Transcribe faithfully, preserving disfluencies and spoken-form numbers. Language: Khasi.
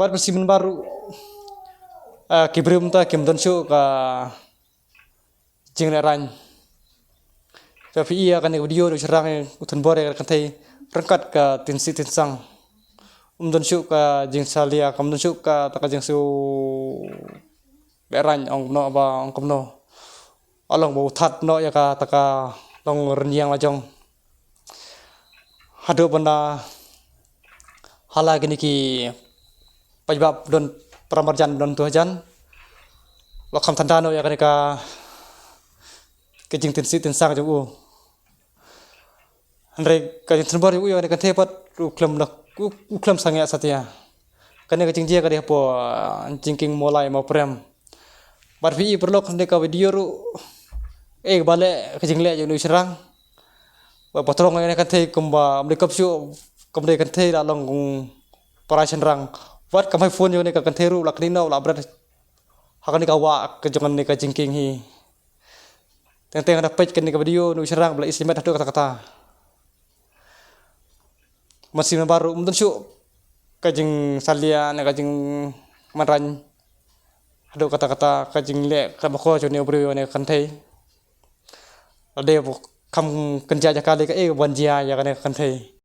Bad ka shi mynbar ruh, ah, ki briew mynta kim don shuh ka jinglehrain. Te phi ïa kane ka video ruh shynrang, u thunbor ïa ka kynthei ryngkat ka tynsih tynsang. Um don shuh ka jingsalia, kam don shuh kata ka jingsiew lehrain, ong kumno ba ong kumno. Ka long ba u that noh ïa kata ka long rynïeng la jong. Haduh ban da hala kine ki paidbah don para marjan, don tu hajan, la kham than da noh ïa kane ka, ka jingtynsih tynsang jong u. Hynrei ka jingthunbor jong u ïa kane ka kynthei pat u khlem da, u, u khlem sangeh satia. Kane ka jingjia ka dei hapoh, ah, jingkieng Mawlai Mawprem. Bad phi i paralok, kane ka video ruh, eh, ba leh ka jingleh jong u shynrang. Ba patrong ïa kane ka kynthei kumba ym dei kop shuh, kum dei ka kynthei la long para shynrang. Bad ka mai phone jong kane ka kynthei ruh la kynnoh, la bret ha kane ka wah ka jong kane ka jingkieng hi. Teng teng da peit kane ka video, u shynrang ba la i shimet haduh katta katta. Mynsiem baroh, ym don shuh ka jingsalia ne ka jingmanrang haduh katta katta, ka jingleh ka bakor jong une u briew ïa kane ka kynthei. Lada u kham kynjah jaka lei, kaei ban jia ïa kane ka kynthei.